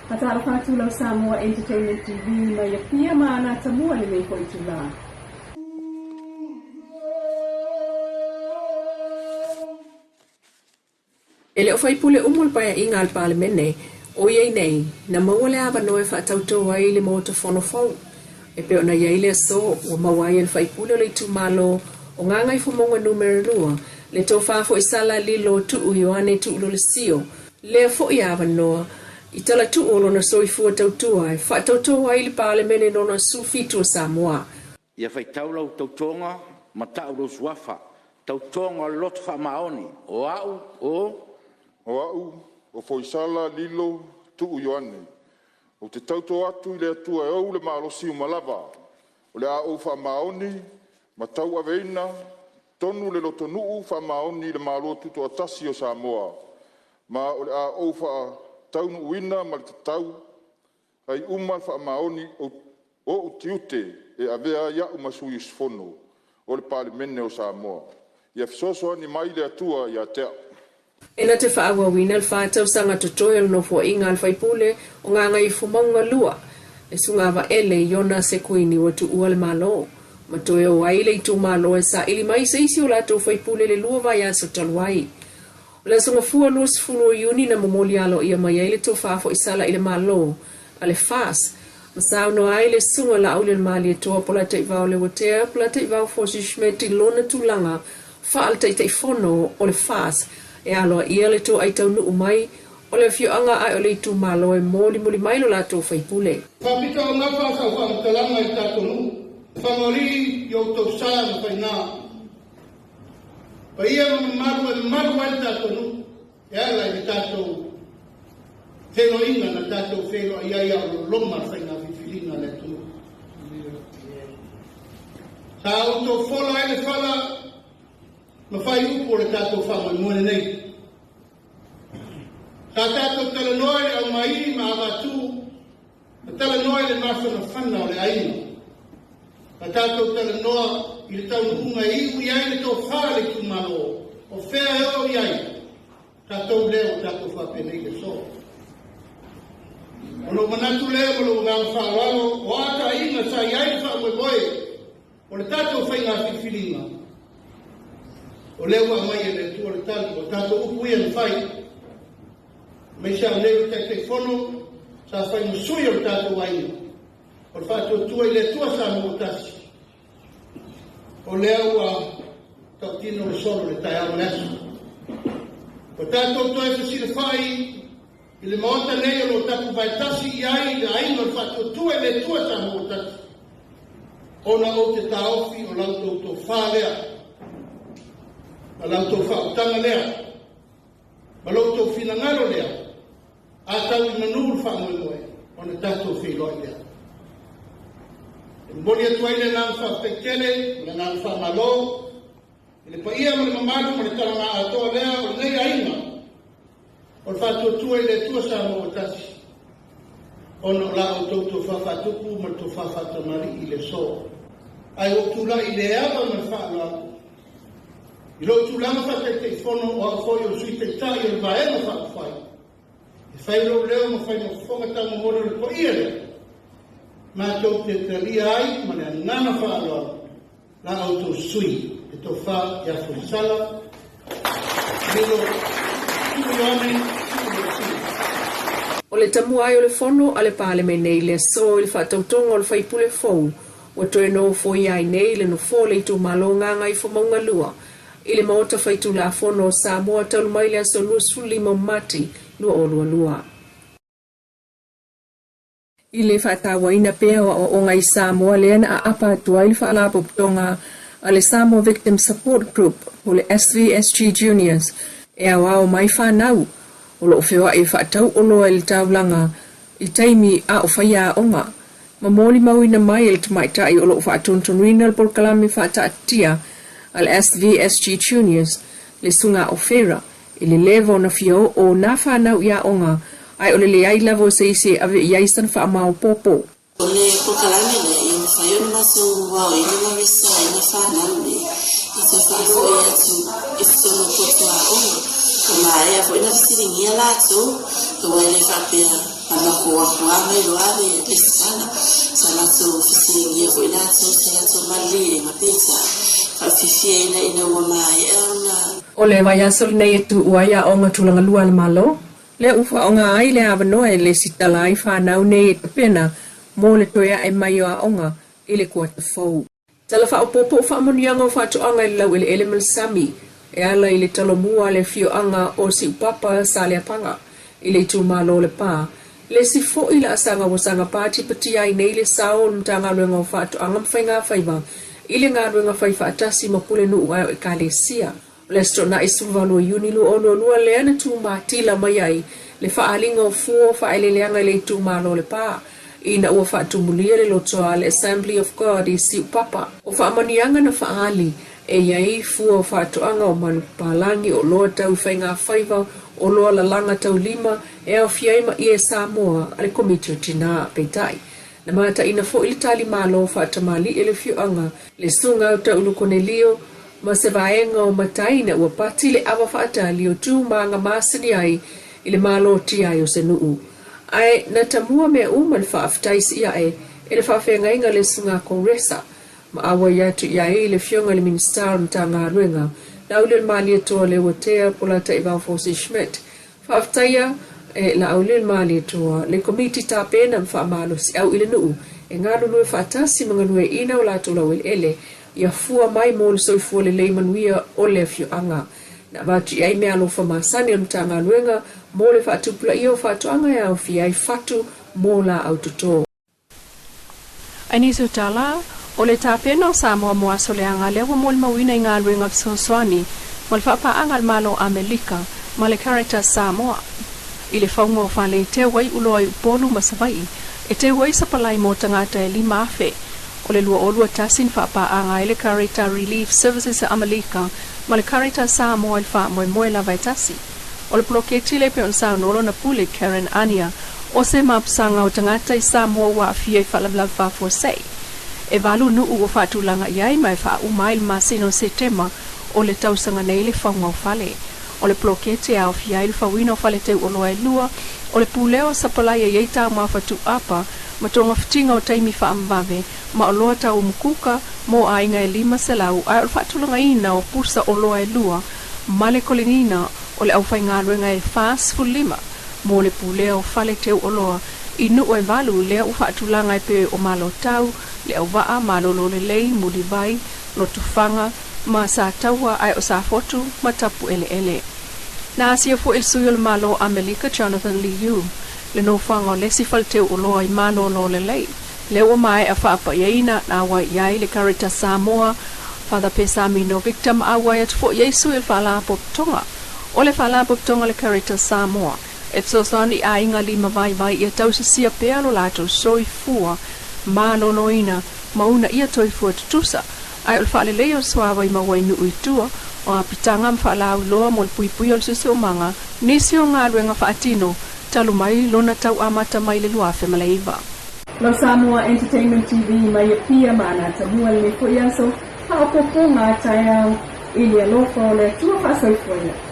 Faatalofa atu lau Samoa Entertainment TV mai Apia ma ana atamua i lenei foi itula. E le o faipule uma le Paeaiga a le Palemene o i ai nei, na maua le avanoa e faatautō ai le Maota Fono fou. E pei ona i ai le aso ua maua ai e le faipule o le itumalo o Gagaifomauga Numera 2, le Tofa Foisala Lilo Tuu Ioane Tuulolesio, lea foi avanoa i talatuu o lona soifua tautua e faatautō ai le Palemene Lona 17 o Samoa. Ia faitau lau tautoga ma tau lou suafa, tautoga o le loto faamaoni. O au o. O au o Foisala Lilo Tuu Ioane, ou te tauto atu i le Atua e ou le malosi uma lava, o le a ou faamaoni ma tauaveina tonu le lotonuu faamaoni i le Malo Tutoatasi o Samoa, ma o le a ou faataunuuina ma le tatau ai uma faamaoni o'u tiute e avea ai a'u ma sui usufono o le Palemene o Samoa. Ia fesoasoani mai le Atua ia te a'u. E na te faaauauina le 4 tausaga totoe o le nofoaiga a le faipule o Gagaifomauga 2, le Susuga Vaele Iona Sekuini ua tuua le Malo, ma toe o ai le itumalo e saili mai se isi o latou faipule le 2 vaiaso talu ai. O le aso Gafua 20 o Iuni na momoli aloaia mai ai le Tofa Foisala i le Malo a le FAS, ma saunoa ai le Susuga Laaulialemalietoa Polataivao Leuatea Polataivao Fosi Schmidt i lona tulaga faale-Taitaifono o le FAS e aloaia le toai taunuu mai o le afioaga ae o le itumalo e molimoli mai lo latou faipule. Faapito augafa sau faamatalaga i le tatou nuu, Fagalii i outou sa ma faigā. Paia ma mamalu e mamalu ai le tatou nuu e ala i le tatou feiloaiga na tatou feiloai ai a o loloma le faiga filifiliga a le atunuu. Sa outou fola ai le fala ma fai upu o le tatou faamoemoe lenei. Sa tatou talanoa i le aumaī ma avatu ma talanoa i le mafanafana o le aiga. Sa tatou talanoa i le taunuuga e iu i ai le tofa a le itumalo, o fea e oo i ai tatou lea ua tatou faapenei i le aso. Ona ou manatu lea ma lou agaga faaaloalo, o a taaiga sa i ai le faamoemoe o le tatou faiga filifiliga, o lea ua aumai e le Atua le tali, o tatou upu ia na fai. Aemaise au nei o le Taitaifono sa fai ma sui o le tatou aiga, o le faatuatua i le Atua Samoa ua tasi, o lea ua tautino le solo i le taeao ma le aso. Ua tatou toe fesilafai i le Maota nei o lo o tapuvae tasi i ai le aiga o le faatuatua i le Atua Samoa ua tasi, ona ou te taofi o la outou tofa lea ma la outou faautaga lea ma lo outou finagalo lea, a tau i manu le faamoemoe ona tatou feiloai lea. E momoli atu ai le agaga faafetai tele ma le agaga faamalo i le paia ma le mamalu ma le talaga atoa lea o lenei aiga o le faatuatua i le Atua Samoa ua tasi, ona o la outou tofa faatupu ma le tofa faatamalii i le aso. Ae ua ou tulai i le ava ma le faaaloalo i lou tulaga faataitaifono o au foi o le Sui Taitai o le Vaega Faaupufai, e fai lou leo ma fai ma fofoga taumomoli o le paia lea, matou te talia ai ma le agaga faaaloalo la outou sui, le Tofa ia Foisala Lilo Tuu Ioane Tuu Lolesio. O le tamua ai o le fono a le Palemene i le aso i le faatautoga o le faipule fou ua toe nofoia ai nei le nofoa o le itumalo Gagaifomauga 2 i le Maota Faitulafono o Samoa talu mai le aso 25 o Mati 2022. I le faatauaina pea o aoaoga i Samoa lea na aapa atu ai le Faalapotopotoga a le Samoa Victim Support Group po o le SVSG Juniors e aoao mai fanau o lo o feoai e faatauoloa i le taulaga i taimi a o faiaoga ma molimauina mai e le tamaitai o lo o faatonutonuina le polokalame faataatitia a le SVSG Juniors le Susuga Ofera i le leva ona fia oo nā fanau i aoga ae o le leai lava o se isi e ave i ai sana faamaopoopo. O le polokalame lea, ia mafai ona matou aoina ma resitaina fanau nei e toe faafoi atu i totonu o potu aoga. Ua maea foi ona fesiligia latou, aua e le faapea. Ma matou o atu lava ma iloa le resitala. Sa matou fesiligia foi latou i se latou maliliega, peitai, faafiafia ina ua maea ona. O le vaiaso lenei e tuua ai Aoga Tulaga Lua a le Malo, lea ua faaaoga ai le avanoa e lesitala ai fanau nei e tapena mo le toe ae mai o aoga i le kuata fou. Tala Faaopoopo o Faamanuiaga o Faatoaga i le Laueleele ma le Sami e ala i le Talomua a le Afioaga o Siupapa Saleapaga i le itumalo o Lepa, le isi foi laasaga ua saga patipatia ai nei le sao o le Matagaluega o Faatoaga ma Faigafaiva i le galuega fai faatasi ma Pulenuu ae o Ekalesia. O le Aso Toonai 18 o Iuni 2022 lea na tumatila mai ai le faaaliga o fua o faaeleeleaga i le itumalo o Lepa ina ua faatumulia le lotoa a le Assembly of God i Siupapa. O faamanuiaga na faaali e i ai fua o faatoaga o manupapalagi, oloa tau i faigafaiva, oloa lalaga taulima e aofia ai ma ie Samoa a le Komiti o Tina. Peitai, na mataina foi le tali malo faatamalii e le afioaga, le Susuga Autaulu Konelio ma se vaega o matai ina ua pati le ava faatali o tu ma aga masani ai i le malo tiai o se nuu. Ae na tamua mea uma le faafetai siae e le faafeagaiga le Susuga Koresa ma auai atu i ai le Afioga i le Minisita o le Matagaluega, Laulele Malietoa Leuatea Polataivao Fosi Schmidt. Faafetaia e Laulele Malietoa le Komiti Tapena ma Faamalosiau i le nuu e galulue faatasi ma galueaiina o latou laueleele ia fua mai mo le soifua lelei manuia o le afioaga. Na avatu i ai meaalofa masani a le Matagaluega mo le faatupulaia o faatoaga e aofia ai fatu mo laau toto. Ai nisi o tala, o le tapena o Samoa mo aso leaga lea ua molimauina i galuega fesoasoani ma le faapaaga a le Malo o Amelika ma le Caritas Samoa i le fauga o fale e teu ai uloa i Upolu ma Savaii e teu ai sapalai mo tagata e 5,000. O le 2021 na faapaaga ai le Caritas Relief Services a Amelika ma le Caritas Samoa i le faamoemoe lava e tasi. O le poloketi lea e pei ona saunoa lona pule Karen Ania, o se mapusaga o tagata i Samoa ua aafia i faalavelave faafuasei. E valu nuu ua faatulaga i ai ma e faauma ai le masina o Setema o le tausaga nei le fauga o fale. O le poloketi e aofia ai le fauina o fale teuoloa e lua, o le pulea o sapalai e i ai taumafa tuuapa ma togafitiga o taimi faamavave ma oloa tau umukuka mo aiga e 500 ae o le faatulagaina o pusa oloa e lua ma le koleniina o le aufaigaluega e 45 mo le pulea o fale teu oloa i nuu e valu lea ua faatulaga e pei o Malotau, Leauvaa, Malolo Lelei, Mulivai, Lotofaga, ma Sataua ae o Safotu ma Tapueleele. Na asia foi le sui o le Malo o Amelika Jonathan Liu le nofoaga o le isi fale teu oloa i Malolo Lelei lea ua maea faapaiaina na auai i ai le Caritas Samoa, Father Pesamino Victor ma auai atu foi i ai sui o le Faalapotopotoga o le Faalapotopotoga o le Caritas Samoa e fesoasoani i aiga lima vaivai ia tausisia pea lo latou soifua maloloina ma una ia toifua tutusa ae o le faaleleia o le suavai maua i nuu i tua o apitaga ma faalauiloa mo le puipuia o le siosiomaga nisi o galuega faatino talu mai lona tau amata mai le 2009. Lau Samoa Entertainment TV mai Apia ma Anatamua lenei foi aso, faaopoopoga a taeao i le alofa o le Atua faasoifuaina.